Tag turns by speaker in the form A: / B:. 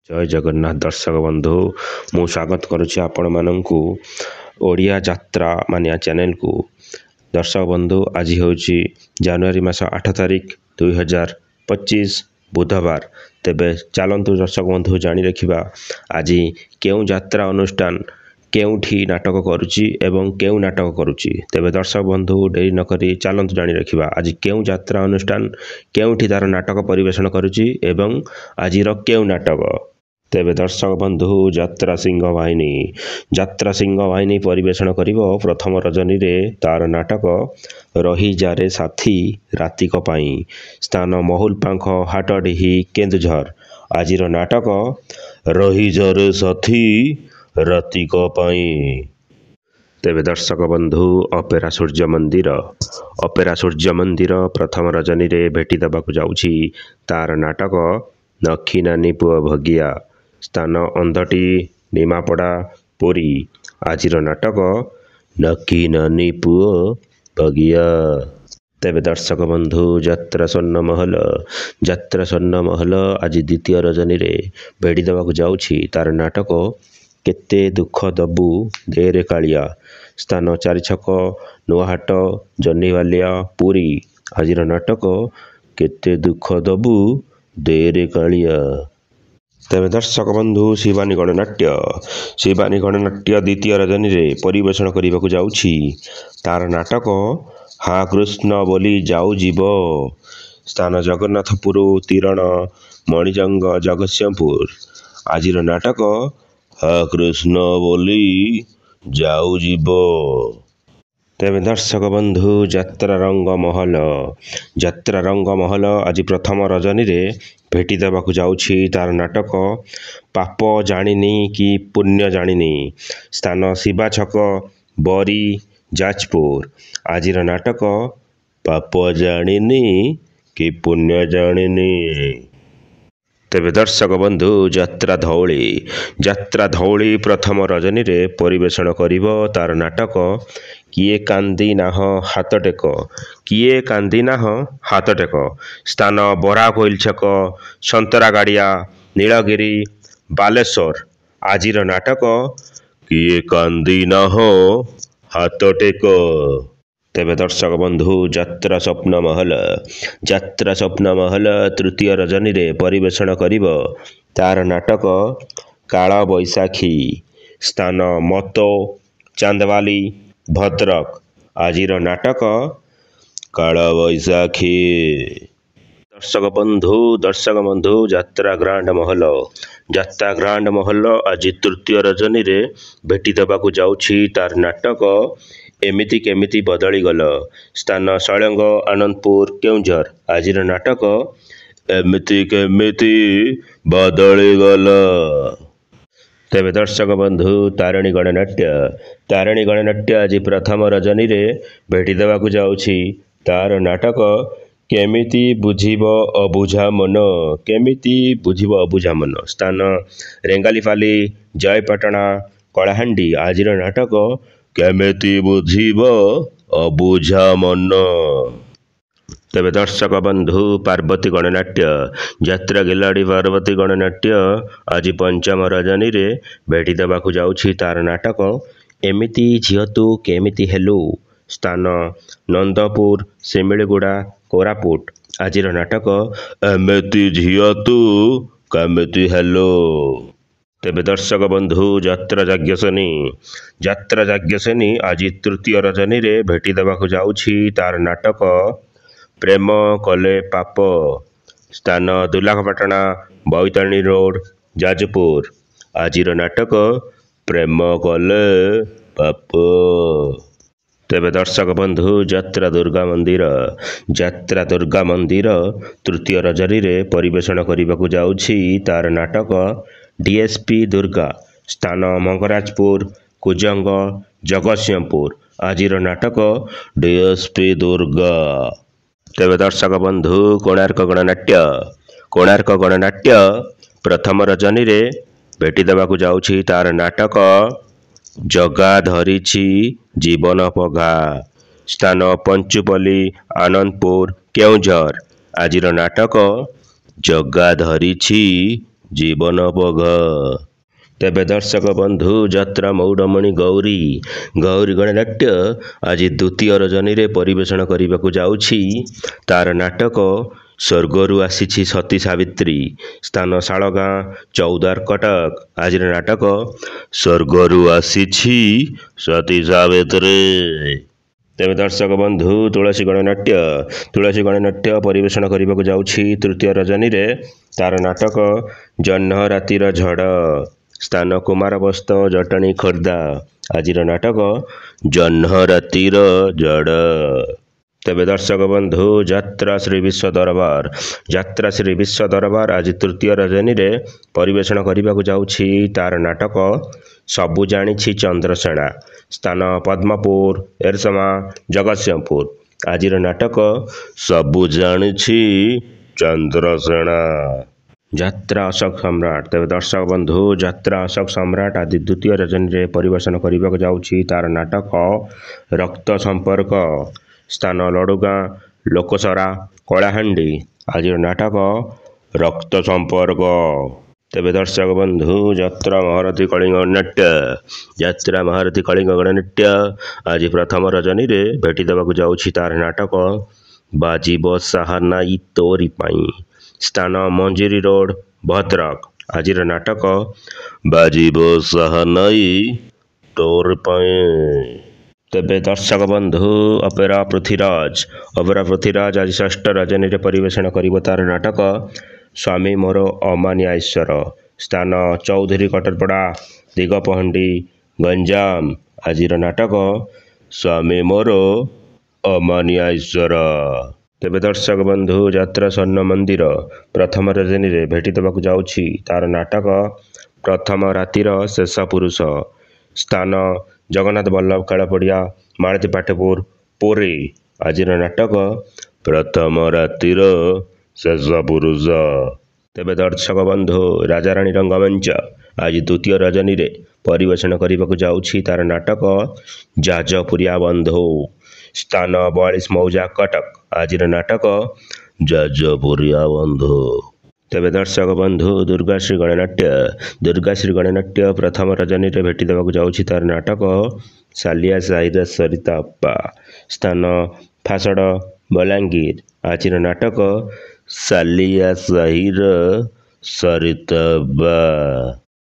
A: ଜୟ ଜଗନ୍ନାଥ ଦର୍ଶକ ବନ୍ଧୁ, ମୁଁ ସ୍ୱାଗତ କରୁଛି ଆପଣମାନଙ୍କୁ ଓଡ଼ିଆ ଯାତ୍ରା ମାନିଆ ଚ୍ୟାନେଲକୁ। ଦର୍ଶକ ବନ୍ଧୁ, ଆଜି ହେଉଛି ଜାନୁଆରୀ ମାସ 8 ତାରିଖ 2025 ବୁଧବାର। ତେବେ ଚାଲନ୍ତୁ ଦର୍ଶକ ବନ୍ଧୁ, ଜାଣି ରଖିବା ଆଜି କେଉଁ ଯାତ୍ରା ଅନୁଷ୍ଠାନ କେଉଁଠି ନାଟକ କରୁଛି ଏବଂ କେଉଁ ନାଟକ କରୁଛି। ତେବେ ଦର୍ଶକ ବନ୍ଧୁ, ଡେରି ନକରି ଚାଲନ୍ତୁ ଜାଣି ରଖିବା ଆଜି କେଉଁ ଯାତ୍ରା ଅନୁଷ୍ଠାନ କେଉଁଠି ତାର ନାଟକ ପରିବେଷଣ କରୁଛି ଏବଂ ଆଜିର କେଉଁ ନାଟକ। ତେବେ ଦର୍ଶକ ବନ୍ଧୁ, ଯାତ୍ରା ସିଂହ ବାହିନୀ, ଯାତ୍ରା ସିଂହ ବାହିନୀ ପରିବେଷଣ କରିବ ପ୍ରଥମ ରଜନୀରେ ତାର ନାଟକ ରହିଯାରେ ସାଥୀ ରାତିକ ପାଇଁ। ସ୍ଥାନ ମହୁଲପାଙ୍ଖ, ହାଟଡିହି, କେନ୍ଦୁଝର। ଆଜିର ନାଟକ ରହିଯାରେ ସାଥୀ ରାତିକ ପାଇଁ। ତେବେ ଦର୍ଶକ ବନ୍ଧୁ, ଅପେରା ସୂର୍ଯ୍ୟ ମନ୍ଦିର, ଅପେରା ସୂର୍ଯ୍ୟ ମନ୍ଦିର ପ୍ରଥମ ରଜନୀରେ ଭେଟି ଦେବାକୁ ଯାଉଛି ତାର ନାଟକ ନଖି ନାନୀ ପୁଅ ଭଗିଆ। ସ୍ଥାନ ଅନ୍ଧଟି, ନିମାପଡ଼ା, ପୁରୀ। ଆଜିର ନାଟକ ନକି ନାନୀ ପୁଅ ଭଗିଆ। ତେବେ ଦର୍ଶକ ବନ୍ଧୁ, ଯାତ୍ରା ସ୍ୱର୍ଣ୍ଣ ମହଲ, ଯାତ୍ରା ସ୍ୱର୍ଣ୍ଣ ମହଲ ଆଜି ଦ୍ୱିତୀୟ ରଜନୀରେ ଭେଟି ଦେବାକୁ ଯାଉଛି ତାର ନାଟକ କେତେ ଦୁଃଖ ଦବୁ ଦେରେ କାଳିଆ। ସ୍ଥାନ ଚାରିଛକ, ନୂଆହାଟ, ଜହ୍ନିବାଲିଆ, ପୁରୀ। ଆଜିର ନାଟକ କେତେ ଦୁଃଖ ଦବୁ ଦେରେ କାଳିଆ। ତେବେ ଦର୍ଶକ ବନ୍ଧୁ, ଶିବାନୀ ଗଣନାଟ୍ୟ, ଶିବାନୀ ଗଣନାଟ୍ୟ ଦ୍ୱିତୀୟ ରଜନୀରେ ପରିବେଷଣ କରିବାକୁ ଯାଉଛି ତାର ନାଟକ ହା କୃଷ୍ଣ ବୋଲି ଯାଉ ଯିବ। ସ୍ଥାନ ଜଗନ୍ନାଥପୁର, ତିରଣ, ମଣିଜଙ୍ଗ, ଜଗତସିଂହପୁର। ଆଜିର ନାଟକ ହା କୃଷ୍ଣ ବୋଲି ଯାଉ ଯିବ। ତେବେ ଦର୍ଶକ ବନ୍ଧୁ, ଯାତ୍ରା ରଙ୍ଗ ମହଲ, ଯାତ୍ରା ରଙ୍ଗ ମହଲ ଆଜି ପ୍ରଥମ ରଜନୀରେ ଭେଟି ଦେବାକୁ ଯାଉଛି ତାର ନାଟକ ପାପ ଜାଣିନି କି ପୁଣ୍ୟ ଜାଣିନି। ସ୍ଥାନ ଶିବା ଛକ, ବରୀ, ଯାଜପୁର। ଆଜିର ନାଟକ ପାପ ଜାଣିନି କି ପୁଣ୍ୟ ଜାଣିନି। ତେବେ ଦର୍ଶକ ବନ୍ଧୁ, ଯାତ୍ରା ଧଉଳି, ଯାତ୍ରା ଧଉଳି ପ୍ରଥମ ରଜନୀରେ ପରିବେଷଣ କରିବ ତାର ନାଟକ କିଏ କାନ୍ଦି ନାହ ହାତ ଟେକ, କିଏ କାନ୍ଦି ନାହ ହାତ ଟେକ। ସ୍ଥାନ ବରାହକୋଇଲ ଛକ, ସନ୍ତରାଗାଡ଼ିଆ, ନୀଳଗିରି, ବାଲେଶ୍ୱର। ଆଜିର ନାଟକ କିଏ କାନ୍ଦି ନାହ ହାତ ଟେକ। ତେବେ ଦର୍ଶକ ବନ୍ଧୁ, ଯାତ୍ରା ସ୍ୱପ୍ନ ମହଲ, ଯାତ୍ରା ସ୍ୱପ୍ନ ମହଲ ତୃତୀୟ ରଜନୀରେ ପରିବେଷଣ କରିବ ତାର ନାଟକ କାଳ ବୈଶାଖୀ। ସ୍ଥାନ ମତୋ, ଚାନ୍ଦବାଲି, ଭଦ୍ରକ। ଆଜିର ନାଟକ କାଳ ବୈଶାଖୀ। ଦର୍ଶକ ବନ୍ଧୁ, ଦର୍ଶକ ବନ୍ଧୁ, ଯାତ୍ରା ଗ୍ରାଣ୍ଡ ମହଲ, ଯାତ୍ରା ଗ୍ରାଣ୍ଡ ମହଲ ଆଜି ତୃତୀୟ ରଜନୀରେ ଭେଟି ଦେବାକୁ ଯାଉଛି ତାର ନାଟକ ଏମିତି କେମିତି ବଦଳିଗଲ। ସ୍ଥାନ ଶୈଳଙ୍ଗ, ଆନନ୍ଦପୁର, କେଉଁଝର। ଆଜିର ନାଟକ ଏମିତି କେମିତି ବଦଳିଗଲ। ତେବେ ଦର୍ଶକ ବନ୍ଧୁ, ତାରିଣୀ ଗଣନାଟ୍ୟ, ତାରିଣୀ ଗଣନାଟ୍ୟ ଆଜି ପ୍ରଥମ ରଜନୀରେ ଭେଟି ଦେବାକୁ ଯାଉଛି ତାର ନାଟକ କେମିତି ବୁଝିବ ଅବୁଝା ମନ, କେମିତି ବୁଝିବ ଅବୁଝା ମନ। ସ୍ଥାନ ରେଙ୍ଗାଲିପାଲି, ଜୟପାଟଣା, କଳାହାଣ୍ଡି। ଆଜିର ନାଟକ କେମିତି ବୁଝିବ ଅବୁଝା ମନ। ତେବେ ଦର୍ଶକ ବନ୍ଧୁ, ପାର୍ବତୀ ଗଣନାଟ୍ୟ, ଯାତ୍ରା ଗିଲାଡ଼ି ପାର୍ବତୀ ଗଣନାଟ୍ୟ ଆଜି ପଞ୍ଚମ ରଜନୀରେ ଭେଟି ଦେବାକୁ ଯାଉଛି ତାର ନାଟକ ଏମିତି ଝିଅ ତୁ କେମିତି ହେଲୁ। ସ୍ଥାନ ନନ୍ଦପୁର, ଶିମିଳିଗୁଡ଼ା, କୋରାପୁଟ। ଆଜିର ନାଟକ ଏମିତି ଝିଅ ତୁ କେମିତି ହେଲୁ। ତେବେ ଦର୍ଶକ ବନ୍ଧୁ, ଯାତ୍ରା ଯାଜ୍ଞସେନୀ, ଯାତ୍ରା ଯାଜ୍ଞସେନୀ ଆଜି ତୃତୀୟ ରଜନୀରେ ଭେଟି ଦେବାକୁ ଯାଉଛି ତାର ନାଟକ ପ୍ରେମ କଲେ ପାପ। ସ୍ଥାନ ଦୁଲାଖପାଟଣା, ବୈତରଣୀ ରୋଡ଼, ଯାଜପୁର। ଆଜିର ନାଟକ ପ୍ରେମ କଲେ ପାପ। ତେବେ ଦର୍ଶକ ବନ୍ଧୁ, ଯାତ୍ରା ଦୁର୍ଗା ମନ୍ଦିର, ଯାତ୍ରା ଦୁର୍ଗା ମନ୍ଦିର ତୃତୀୟ ରଜନୀରେ ପରିବେଷଣ କରିବାକୁ ଯାଉଛି ତାର ନାଟକ ଡିଏସ୍ପି ଦୁର୍ଗା। ସ୍ଥାନ ମଙ୍ଗରାଜପୁର, କୁଜଙ୍ଗ, ଜଗତସିଂହପୁର। ଆଜିର ନାଟକ ଡିଏସ୍ପି ଦୁର୍ଗା। ତେବେ ଦର୍ଶକ ବନ୍ଧୁ, କୋଣାର୍କ ଗଣନାଟ୍ୟ, କୋଣାର୍କ ଗଣନାଟ୍ୟ ପ୍ରଥମ ରଜନୀରେ ଭେଟି ଦେବାକୁ ଯାଉଛି ତାର ନାଟକ ଜଗା ଧରିଛି ଜୀବନ ପଘା। ସ୍ଥାନ ପଞ୍ଚୁପଲ୍ଲୀ, ଆନନ୍ଦପୁର, କେଉଁଝର। ଆଜିର ନାଟକ ଜଗା ଧରିଛି ଜୀବନ ପଘା। ତେବେ ଦର୍ଶକ ବନ୍ଧୁ, ଯାତ୍ରା ମଉଡ଼ମଣି ଗୌରୀ ଗୌରୀ ଗଣନାଟ୍ୟ ଆଜି ଦ୍ୱିତୀୟ ରଜନୀରେ ପରିବେଷଣ କରିବାକୁ ଯାଉଛି ତାର ନାଟକ ସ୍ୱର୍ଗରୁ ଆସିଛି ସତୀ ସାବିତ୍ରୀ। ସ୍ଥାନ ଶାଳଗାଁ, ଚୌଦ୍ୱାର, କଟକ। ଆଜିର ନାଟକ ସ୍ୱର୍ଗରୁ ଆସିଛି ସତୀ ସାବିତ୍ରୀ। ତେବେ ଦର୍ଶକ ବନ୍ଧୁ, ତୁଳସୀ ଗଣନାଟ୍ୟ ତୁଳସୀ ଗଣନାଟ୍ୟ ପରିବେଷଣ କରିବାକୁ ଯାଉଛି ତୃତୀୟ ରଜନୀରେ ତାର ନାଟକ ଜହ୍ନ ରାତିର ଝଡ଼। ସ୍ଥାନ କୁମାରବସ୍ତ, ଜଟଣୀ, ଖୋର୍ଦ୍ଧା। ଆଜିର ନାଟକ ଜହ୍ନ ରାତିର ଝଡ଼। ତେବେ ଦର୍ଶକ ବନ୍ଧୁ, ଯାତ୍ରା ଶ୍ରୀ ବିଶ୍ୱ ଦରବାର ଯାତ୍ରା ଶ୍ରୀ ବିଶ୍ୱ ଦରବାର ଆଜି ତୃତୀୟ ରଜନୀରେ ପରିବେଷଣ କରିବାକୁ ଯାଉଛି ତାର ନାଟକ ସବୁ ଜାଣିଛି ଚନ୍ଦ୍ରସେଣା। ସ୍ଥାନ ପଦ୍ମପୁର, ଏରସମା, ଜଗତସିଂହପୁର। ଆଜିର ନାଟକ ସବୁ ଜାଣିଛି ଚନ୍ଦ୍ରସେଣା। ଯାତ୍ରା ଅଶୋକ ସମ୍ରାଟ। ତେବେ ଦର୍ଶକ ବନ୍ଧୁ, ଯାତ୍ରା ଅଶୋକ ସମ୍ରାଟ ଆଦି ଦ୍ୱିତୀୟ ରଜନୀରେ ପରିବେଷଣ କରିବାକୁ ଯାଉଛି ତାର ନାଟକ ରକ୍ତ ସମ୍ପର୍କ। ସ୍ଥାନ ଲଡ଼ୁଗାଁ, ଲୋକସରା, କଳାହାଣ୍ଡି। ଆଜିର ନାଟକ ରକ୍ତ ସମ୍ପର୍କ। ତେବେ ଦର୍ଶକ ବନ୍ଧୁ, ଯାତ୍ରା ମହାରଥୀ କଳିଙ୍ଗ ଗଣନାଟ୍ୟ ଯାତ୍ରା ମହାରଥୀ କଳିଙ୍ଗ ଗଣନାଟ୍ୟ ଆଜି ପ୍ରଥମ ରଜନୀରେ ଭେଟି ଦେବାକୁ ଯାଉଛି ତାର ନାଟକ ବାଜିବ ସାହାନାଇ ତୋରି ପାଇଁ। ସ୍ଥାନ ମଞ୍ଜୁରୀ ରୋଡ଼, ଭଦ୍ରକ। ଆଜିର ନାଟକ ବାଜିବ ସାହାନାଇ ତୋରି ପାଇଁ। ତେବେ ଦର୍ଶକ ବନ୍ଧୁ, ଅପେରା ପୃଥ୍ୱୀରାଜ ଅପେରା ପୃଥ୍ୱୀରାଜ ଆଜି ଷଷ୍ଠ ରଜନୀରେ ପରିବେଷଣ କରିବ ତାର ନାଟକ ସ୍ୱାମୀ ମୋର ଅମାନିଆ ଈଶ୍ୱର। ସ୍ଥାନ ଚୌଧୁରୀ କଟରପଡ଼ା, ଦିଗପହଣ୍ଡି, ଗଞ୍ଜାମ। ଆଜିର ନାଟକ ସ୍ୱାମୀ ମୋର ଅମାନିଆ ଈଶ୍ୱର। ତେବେ ଦର୍ଶକ ବନ୍ଧୁ, ଯାତ୍ରା ସ୍ୱର୍ଣ୍ଣ ମନ୍ଦିର ପ୍ରଥମ ରଜନୀରେ ଭେଟି ଦେବାକୁ ଯାଉଛି ତାର ନାଟକ ପ୍ରଥମ ରାତିର ଶେଷ ପୁରୁଷ। ସ୍ଥାନ ଜଗନ୍ନାଥ ବଲ୍ଲଭ ଖେଳ ପଡ଼ିଆ, ମାଳତୀ ପାଟପୁର, ପୁରୀ। ଆଜିର ନାଟକ ପ୍ରଥମ ରାତିର ଶେଷ ପୁରୁଷ। ତେବେ ଦର୍ଶକ ବନ୍ଧୁ, ରାଜାରାଣୀ ରଙ୍ଗମଞ୍ଚ ଆଜି ଦ୍ୱିତୀୟ ରଜନୀରେ ପରିବେଷଣ କରିବାକୁ ଯାଉଛି ତାର ନାଟକ ଯାଜପୁରିଆ ବନ୍ଧୁ। ସ୍ଥାନ 42 ମୌଜା, କଟକ। ଆଜିର ନାଟକ ଯାଜପୁରିଆ ବନ୍ଧୁ। ତେବେ ଦର୍ଶକ ବନ୍ଧୁ, ଦୁର୍ଗାଶ୍ରୀ ଗଣନାଟ୍ୟ ଦୁର୍ଗାଶ୍ରୀ ଗଣନାଟ୍ୟ ପ୍ରଥମ ରଜନୀରେ ଭେଟି ଦେବାକୁ ଯାଉଛି ତାର ନାଟକ ସାଲିଆ ସାହିର ସରିତା ଅପା। ସ୍ଥାନ ଫାସଡ଼, ବଲାଙ୍ଗୀର। ଆଜିର ନାଟକ ସାଲିଆ ସାହିର ସରିତା ଅପା।